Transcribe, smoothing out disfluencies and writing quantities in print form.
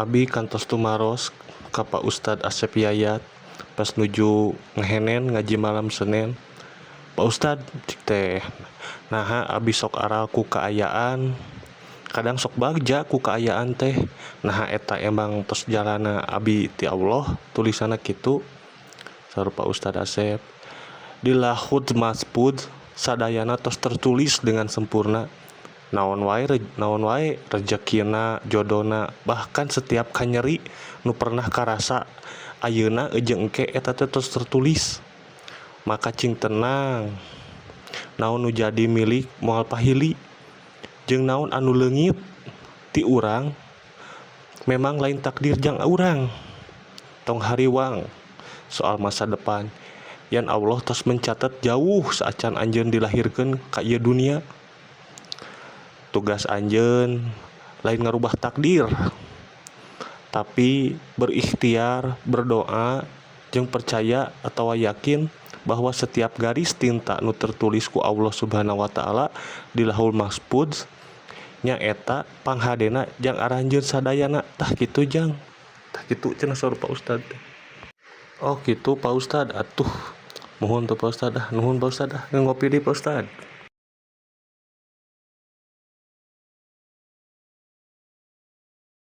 Abi kantos tumaros ka Pak Ustad Asep Yayat pas nuju ngehenen ngaji malam Senin. Pak Ustad, cik teh, naha abi sok aral ku kaayaan, kadang sok bagja ku kaayaan teh, naha eta emang tos jalana abi ti Allah tulisanna kitu? Saur Pak Ustad Asep, di Lauhul Mahfudz sadayana tos tertulis dengan sempurna. Naon wae, naon wae rejekina, jodona, bahkan setiap kanyeri nu pernah karasa ayeuna jeung engke eta teh tos tertulis. Maka cing tenang, naon nu jadi milik moal pahili, jeung naon anu leungit ti urang memang lain takdir jang urang. Tong hariwang soal masa depan, yan Allah tos mencatat jauh saacan anjeun dilahirkeun ka ieu dunia. Tugas anjeun lain ngarubah takdir, tapi berikhtiar, berdoa, jeung percaya atau yakin bahwa setiap garis tinta nu tertulis ku Allah Subhanahu wa Ta'ala di Lauhul Mahfudz nyaeta panghadena jang aranjeun sadayana. Tah kitu, Jang, tah kitu cenah saur Pak Ustad. Oh, kitu, Pak Ustad, atuh muhun tuh, Pak Ustad. Ah, nuhun, Pak Ustad. Ah, ngopi deui, Pak Ustad.